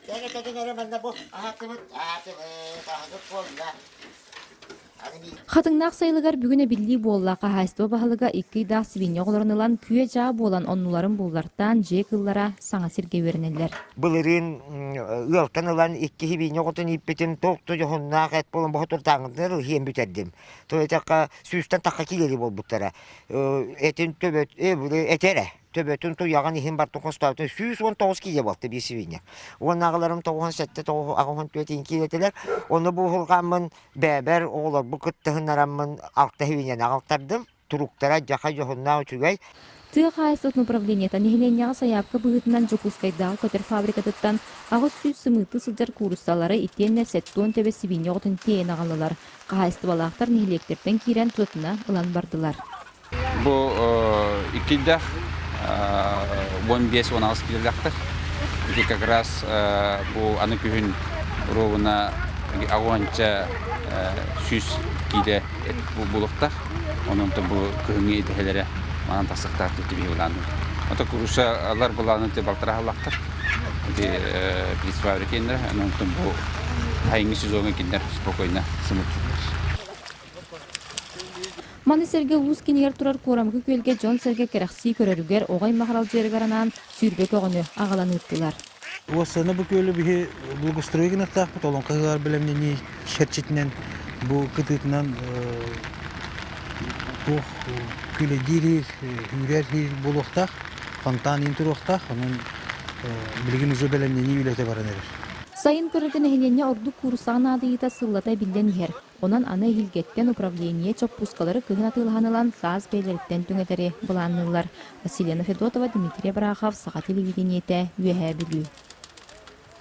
Тэгэ-тэгэ эрэ манна бу аһатыбыт, аһатыбыт, аһатыбыт буолла. Хатыҥнаах сайылыгар бүгүн эбиллии буолла. Хаһаайыстыба баһылыга икки ыйдаах сибиинньэ оҕолорун ылан, күө-дьаа буолан оннуларын буллартаан, дьиэ кыыллара саҥа сиргэ үөрэнэллэр. Былырыын ыалтан ылан икки сибиинньэ оҕотун ииппитим, туох да дьоһуннаах эт буолан боһотуртааҥҥытын иһиэн бүтэрдим. То этиэххэ сүүстэн тахха киилэри буолбуттара. Этин төбөт, этэ эрэ. Төбөтүн туйаҕын иһин бартын хостообутун 119 киилэ буолта биир сибиинньэ. Уонна аҕаларым 97 84 киилэтилэр. Ону бу уһулҕааммын бэйэбэр оҕолорбун кыттыһыннараммын алта сибиинньэни аҕалтардым. Туруктара дьаха дьоһуннаах үчүгэй. Тыа хаһаайыстыбатын управлениета нэһилиэнньэҕэ сайаапка быһыытынан Дьокуускайдааҕы көтөр фабрикатыттан 800 сымыыттыы сылдьар кууруссалары итиэннэ 70 төбө сибиинньэ оҕотун тиэйэн аҕаллылар. Хаһаайыстыбалаахтар нэһилиэктэртэн киирэн тутатына ылан бардылар. Бу иккийдэх 15-16 киилэлээхтэр. Ити как раз бу аны күһүн ровно аҕыанча 100 киилэ буолуохтаах. Онон бу күһүҥҥү идэһэлэрэ манан тахсыахтаах диэти былаанныыр. Ото куруссалар былааны балтараһаллахтар. Ити птицфабрика иннэр, онон бу сайыҥҥы сезоҥҥа кинилэр спокойно сымыттыыллар. Маны сэргэ улуус киинигэр турар Куорамыкы күөлгэ дьон-сэргэ кэрэхсии көрөрүгэр, оҕо аймах аралдьыйарыгар анаан 20 көҕөнү аҕалан ыыттылар. Уоссана бу күөлү биһи благоустрой гыныахтаахпыт, олоҥхо ыһыаҕар бэлэмнэнии чэрчитинэн бу кытыытынан туох күлэйдиир, үүрэр буолуохтаах, фонтан иин туруохтаах, онон билигин уже бэлэмнэнии үлэтэ баран эрэр. Сайын көрөргө нэһилиэнньэ ордук кууруссаҕа наадыйыыта сыллата эбиллэн иһэр. Онон аны эһиилгэттэн управление чоппуускалары кыһын атыылаһан ылан саас бэйэлэриттэн түҥэтэри былаанныыллар. Василена Федотова, Дмитрий Абрахов, Саха телевидениетэ, Үөһээ Бүлүү.